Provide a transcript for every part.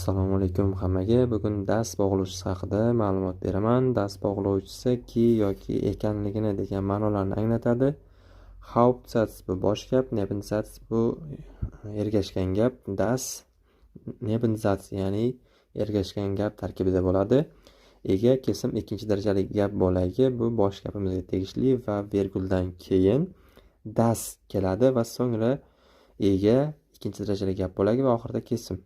Assalomu alaykum hammaga. Bugun dass bog'lovchisi haqida ma'lumot beraman. Dass bog'lovchisi ki yoki ekanligini degan ma'nolarni anglatadi. Hauptsatz bu bosh gap, Nebensatz bu ergashgan gap, dass Nebensatz, ya'ni ergashgan gap tarkibida bo'ladi. Ega kesim ikkinchi darajali gap bo'lagi, bu bosh gapimizga tegishli va verguldan keyin dass keladi va so'ngra ega, ikkinchi darajali gap bo'lagi va oxirida kesim.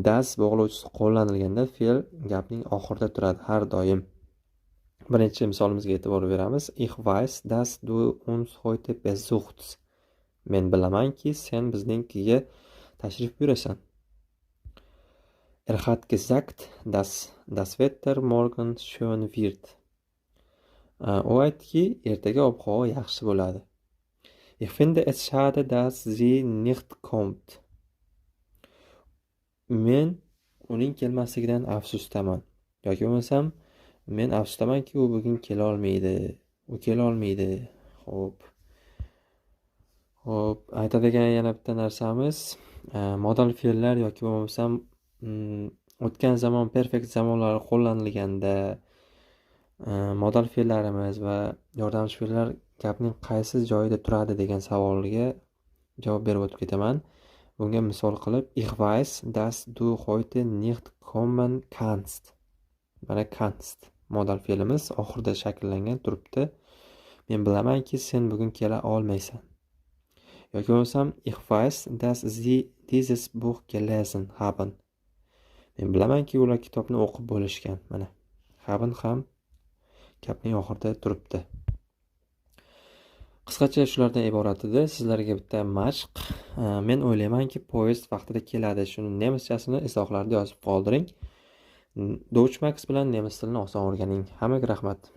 Dass bog'lovchisi qo'llanilganda fe'l gapning oxirida turadi har doim. Birinchi misolimizga e'tibor beramiz. Ich weiß, dass du uns heute besuchst. Men bilamanki, sen biznikiga tashrif buyurasan. Er hat gesagt, dass das Wetter morgen schön wird. U aytdiki, ertaga ob-havo yaxshi bo'ladi. Ich finde es schade, dass sie nicht kommt. Men uning kelmasligidan afsusdaman yoki bo'lmasam men afsusdamanki, u bugun kelolmaydi, u kelolmaydi. Xo'p, aytadigan yana bitta narsamiz, modal fe'llar yoki bo'lmasam o'tgan zamon, perfekt zamonlari qo'llanilganda modal fe'llarimiz va yordamchi fe'llar gapning qaysi joyida turadi degan savolga javob berib o'tib ketaman. Bunga misol qilib, ich weiß, dass du heute nicht kommen kannst. Mana, kannst modal fe'limiz oxirida shakllangan turibdi. Men bilamanki, sen bugun kela olmaysan. Yoki bo'lmasam, ich weiß, dass sie dieses Buch gelesen haben. Men bilamanki, ular kitobni o'qib bo'lishgan. Mana, haben ham gapning oxirida turibdi. Qisqacha shulardan iborat edi. Sizlarga bitta mashq. Men o'ylaymanki, poyezd vaqtida keladi. Shuni nemischasini izohlarda yozib qoldiring. Deutsch Max bilan nemis tilini oson o'rganing. Hammaga rahmat.